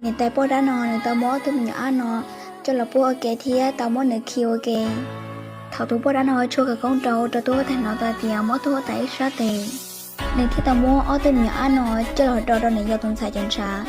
Niam tais poj dab no nws tau muab ob tug me nyuam ab no coj los pub ua ke thiab tau muab nws khi ua ke. Thaum tus poj dab no tshua khawv koob rau ua rau tub huab tais hnov tau tias muab tub huab tais ib sab tes, nws thiaj tau muab ob tug me nyuam ab no coj los do rau niam yau tus ntxhais cov ntshav.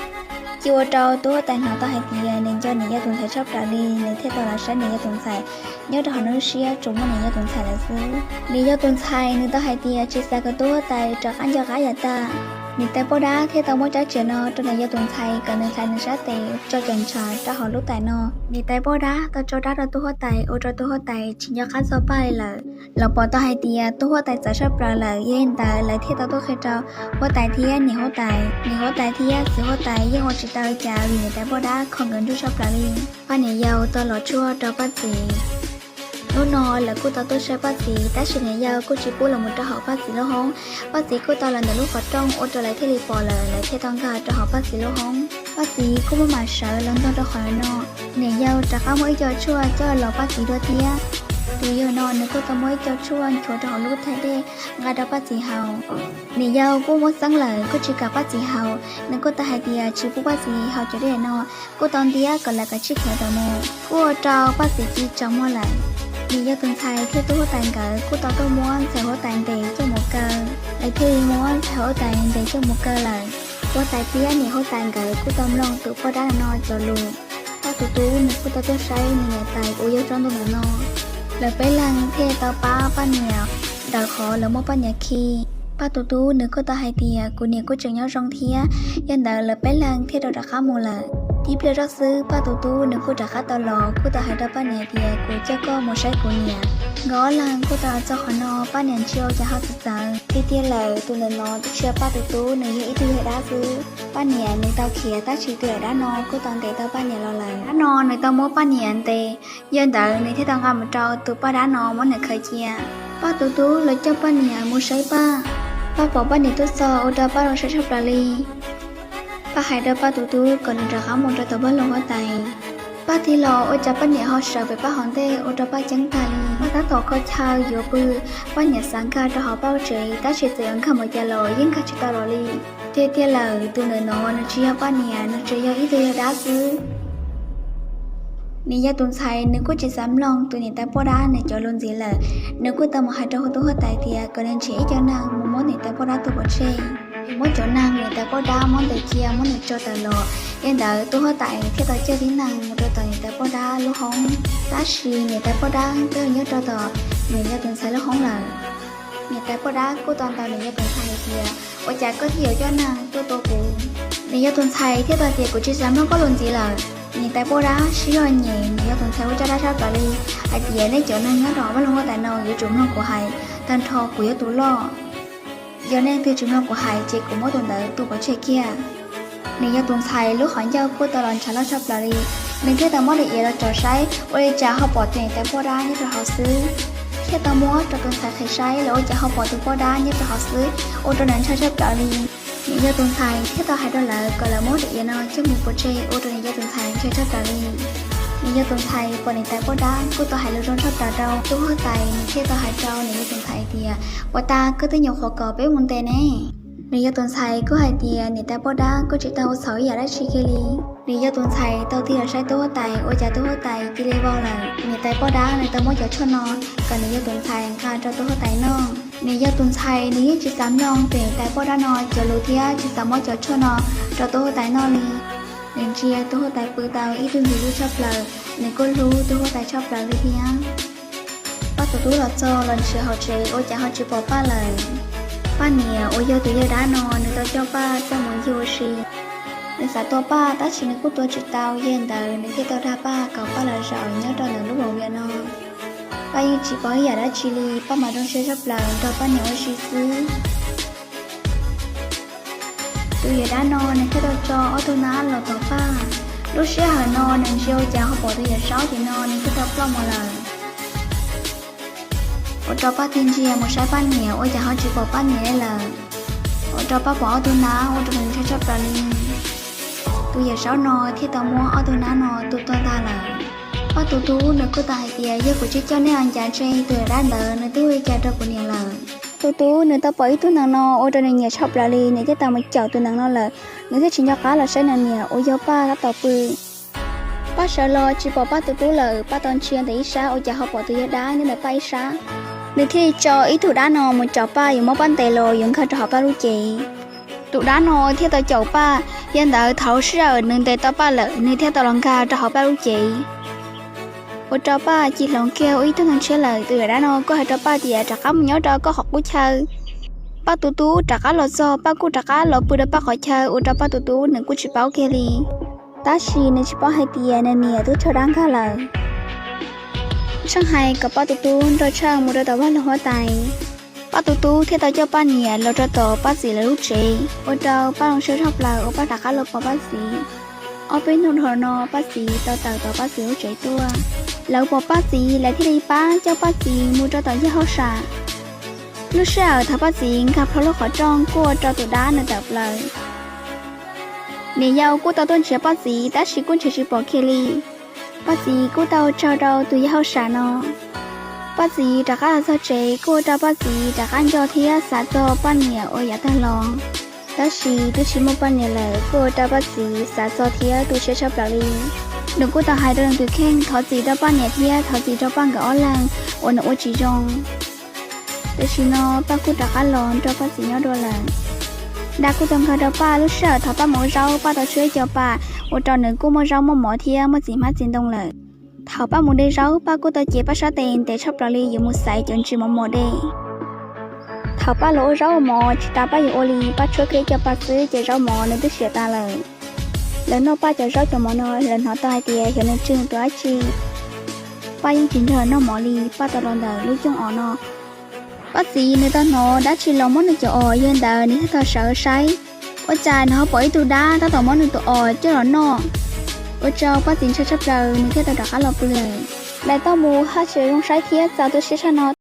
Ces ua rau tub huab tais hnov tau hais tias nws nco niam yau tus ntxhais tshaj plaws li, nws thiaj tau los saib niam yau tus ntxhais nyob rau hauv nws lub siab tsuas muaj niam yau tus ntxhais lawm xwb. Niam yau tus ntxhais nws tau hais tias tsis xav kom tub huab tais rov qab nco qab yav tag. Niam tais poj dab thiaj tau muab rab riam no rau niam yau tus ntxhais kom nws hlais nws sab tes tso cov ntshav rau hauv lub tais no. Niam tais poj dab tau tso rab rau tub huab tais ua rau tub huab tais tsis nco qab txog Paj li lawm. Lawv pom tau hais tias tub huab tais txawv tshaj plaws lawm, yog li ntawd lawv thiaj tau tuaj qhia rau huab tais thiab niam huab tais. Niam huab tais thiab txiv huab tais yeej ua tsis tau li cas vim niam tais poj dab kho nkawd ntsuj tshaj plaws li. Paj niam yau tau los tshuaj rau Paj txiv. Hnub no lawv kuj tau tuaj saib Paj txiv, tab sis niam yau kuj tsis pub los mus rau hauv Paj txiv lub hoob. Paj txiv kuj tau los ntawm lub qhov rooj ua rau lawv thiaj li pom lawm, lawv thiaj tau nkag rau hauv Paj txiv lub hoob. Paj txiv kuj muaj mam sawv los ntog rau qhov no. Niam yau rov qab muab ib co tshuaj coj los Paj txiv dua thiab. Tus yau no nws kuj tau muab ib co tshuaj nchuav rau hauv lub thaij dej nqa rau Paj txiv haus. Niam yau kuj muab txeeb lawm kuj tsis kam Paj txiv haus, nws kuj tau hais tias tsis pub Paj txiv haus cov dej no, kuj tau ntiab kom lawv kav tsij khiav tawm mus. Kuj ua rau Paj txiv ci tsaus muag lawm. Niam yau tus ntxhais thiab tub huab tais nkawd kuj tau tuaj muab ntxhais huab tais ntes coj mus kaw. Lawv thiaj li muab ntxhais huab tais ntes coj mus kaw lawm. Huab tais thiab niam huab tais nkawd kuj tau mloog tus poj dab no cov lus. Paj tus tub nws kuj tau tuaj saib nws niam tais uas yog tsob ntoo ntawm no. Lawv peb leeg thiaj tau pab Paj niam daws qhov lawv muab Paj niam khi. Paj tus tub nws kuj tau hais tias kuv niam kuj tseem nyob zoo thiab, yog ntawd lawv peb leeg thiaj rau rov qab mus lawm. Tib pliag zoj xwb Paj tus tub nws kuj rov qab tau los kuj tau hais rau Paj niam tias kuv coj koj mus saib kuv niam. Nkawd ob leeg kuj tau los txog qhov no, Paj niam ntsia ua cas ho txawv txawv tiag tiag lawm, tus ntawm no twb tsis yog Paj tus tub, nws yog ib tug yawg dab xwb. Paj niam nws tau khiav tab sis tus yawg dab no kuj tau ntes tau Paj niam los lawm. Dab no nws tau muab Paj niam ntes, yog ntawd nws thiaj tau nqa mus rau tus poj dab no muab nws khaws cia. Paj tus tub los coj Paj niam mus saib Paj. Paj pom Paj niam tuaj txog ua rau Paj zoo siab tshaj plaws li. Paj hais rau Paj tus tub kom nws rov qab mus rau tom Paj lub huab tais. Paj tig los ua cas Paj niam ho sawv pem Paj hauv ntej ua rau Paj ceeb tag li. Paj tab tom kho chaw yuav pw, Paj niam xav nkag rau hauv Paj lub tsev tab sis txawm yuav nkag mus cas los yeej nkag tsis tau los li. Tiag tiag lawm, tus ntawm no nws tsis yog Paj niam, nws tsuas yog ib tug yawg dab xwb. Niam yau tus ntxhais nws kuj tsis xav mloog tus niam tais poj dab nws cov lus ntxiv lawm, nws kuj tau mus hais rau tus huab tais tias kom nws nrhiav ib co neeg mus muab niam tais poj dab tua pov tseg. Muab cov neeg niam tais poj dab muab ntes cia muab nws tso tawm los. Yog ntawd tus huab tais thiaj tau coj tib neeg mus rau tom niam tais poj dab lub hoob, tab sis niam tais poj dab twb nyob rau tom niam yau tus ntxhais lub hoob lawm. Niam tais poj dab kuj tau ntaus niam yau tus ntxhais hais tias ua cas koj thiaj yuav coj neeg tuaj tua kuv. Niam yau tus ntxhais thiaj tau tias kuv tsis xav mloog koj lus ntxiv lawm. Niam tais poj dab sib zog nyem niam yau tus ntxhais ua caj dab sab plaws li hais tias nej cov neeg nyob rau hauv Paj lub huab tais no yuav tsum mloog kuv hais, tag nrho kuv yog tus loj. Yog nej leej twg tsis mloog kuv hais ces kuv muab tus ntawd tua pov tseg kiag. Niam yau tus ntxhais lub qhov ncauj kuj tau los ntshav loj tshaj plaws li, nws thiaj tau muab daim iav los tsom saib ua li cas ho pom tus niam tais poj dab nyob rau hauv xwb. Thiaj tau muab rau tus ntxhais qhia saib los ua cas ho pom tus poj dab nyob rau hauv xwb, ua rau nws ntshai tshaj plaws li. Niam yau tus ntxhais thiaj tau hais rau lawv kom lawv muab daim iav no coj mus pov tseg ua rau niam yau tus ntxhais ntshai tshaj plaws li. Niam yau tus ntxhais pom niam tais poj dab kuj tau hais lus zoo tshaj plaws rau tub huab tais, nws thiaj tau hais rau niam yau tus ntxhais tias ua cas koj twb nyuam qhuav kom peb mus ntes ne. Niam yau tus ntxhais kuj hais tias niam tais poj dab kuj tsis tau ua txhaum ib yam dab tsi kiag li. Niam yau tus ntxhais tau tig los saib tub huab tais ua cas tub huab tais cia li vau lawm. Niam tais poj dab nws tau muab cov tshuaj no kom niam yau tus ntxhais nqa rau tub huab tais noj. Niam yau tus ntxhais nws yeej tsis xav mloog tus niam tais poj dab no cov lus thiab tsis xav muab cov tshuaj no rau tub huab tais noj li. Nws ntsia tub huab tais pw tau ib tug ntxim hlub tshaj plaws, nws kuj hlub tub huab tais tshaj plaws li thiab. Paj tus tub los txog los ntsia hauv tsev ua cas ho tsis pom Paj lawm. Paj niam uas yog tus yawg dab no nws tau coj Paj coj mus yug ua si. Nws xav tua Paj tab sis nws kuj tua tsis tau, yog li ntawd nws thiaj tau dag Paj kom Paj los zaum nyob rau ntawm lub vos vias no. Paj yeej tsis paub ib yam dab tsi li, Paj mas zoo siab tshaj plaws nrog Paj niam ua si xwb. Tus yawg dab no nws thiaj tau tso ob tug nab los tom Paj. Lub sij hawm no nws ntsia ua cas ho pom tus yawm saub tim no nws thiaj tau ploj mus lawm. Ua rau Paj tig ntsia mus saib Paj niam ua cas ho tsis pom Paj niam li lawm. Ua rau Paj pom ob tug nab ua rau nws ntshai tshaj plaws li. Tus yawm saub no thiaj tau muab ob tug nab no tua tuag ntag lawm. Paj tus tub nws kuj tau hais tias yog kuv tsis coj nej los ncav tseg tus yawm dab ntawd nws twb ua li cas rau kuv niam lawm. Tus tub nws tau pom ib tug nees no ua rau nws nyiam tshaj plaws li, nws thiaj tau mus caum tus nees no lawm, nws thiaj tsis nco qab los saib nws niam uas yog Paj tab tom pw. Paj sawv los tsis pom Paj tus tub lawm, Paj tau ntsia ntawm ib sab ua cas ho pom tus yawg dab nyob ntawm Paj ib sab. Nws thiaj li tso ib tug dab no mus caum Paj yuav muab Paj ntes los yuav nkag rau hauv Paj lub cev. Tus dab no thiaj tau caum Paj, yog ntawd thaum lub sij hawm nws ntes tau Paj lawm, nws thiaj tau los nkag rau hauv Paj lub cev. Ua rau Paj cia li hloov kiag ua ib tug neeg tshiab lawm. Tus yawg dab no kuj hais rau Paj tias rov qab mus nyob rau koj qhov qub chaw. Paj tus tub rov qab los txog, Paj kuj rov qab los pw rau Paj qhov chaw, ua rau Paj tus tub nws kuj tsis paub kiag li. Tab sis nws tsis paub hais tias nws niam twb raug dab nkag lawm. Tsheej hais kom Paj tus tub nrog Tsheej mus rau tom vaj loog huab tais. Paj tus tub thiaj tau coj Paj niam los rau tom Paj txiv lawv lub tsev, ua rau Paj zoo siab tshaj plaws uas Paj rov qab los pom Paj txiv. Ob peb hnub dhau no Paj txiv tau tawm tom Paj txiv lub tsev tuaj. Lawv pom Paj txiv lawv thiaj li pab coj Paj txiv mus rau tom yawg hauj sam. Lub sij hawm thaum Paj txiv nkag plho lub qhov rooj kuj ua rau tus dab nws tawm plaws. Niam yau kuj tau tuaj nrhiav Paj txiv tab sis kuj nrhiav tsis pom kiag li. Paj txiv kuj tau tsaug rau tus yawg hauj sam no. Paj txiv rov qab los txog tsev kuj ua rau Paj txiv rov qab nco thiab xav txog Paj niam uas yav tag los. Tab sis twb tsis muaj Paj niam lawm kuj ua rau Paj txiv xav txog thiab tu siab tshaj plaws li. Nws kuj tau hais rau nws tus kheej thov txim rau Paj niam thiab thov txim rau Paj nkawd ob leeg uas nws ua tsis zoo. Tam sim no Paj kuj rov qab los nrog Paj txiv nyob dua lawm. Dab kuj tau nkag rau Paj lub sij hawm thaum Paj mus ua zaub, Paj tau tshuab ib co pas, ua rau nws kuj muaj zaub muaj mov thiab muaj txiv hmab txiv ntoo lawm. Thaum Paj mus de zaub, Paj kuj tau cev Paj sab tes ntev tshaj plaws li yuav mus xaiv cov ntsis mos mos de. Thaum Paj los ua zaub ua mov, tsis tas Paj yuav ua li, Paj tshuab kiag ib co pas xwb ces zaub mov nws twb siav tas lawm. Lawv noj Paj cov zaub cov mov no, lawv hnov tau hais tias xyov nws tsw tus dab tsi. Paj yeej tsis nrog noj mov li, Paj tau los ntawm lub cooj os no. Paj txiv nws tau hnov dab tsi los muab nws cov os, yog li ntawd nws thiaj tau sawv saib, ua cas nws ho pom ib tug dab tab tom muab nws tus os coj los noj. Ua rau Paj txiv ntshai tshaj plaws, nws thiaj tau rov qab los pw lawm. Lawv tau mus haj tsev zoo saib thiab txaus tu siab tshaj no,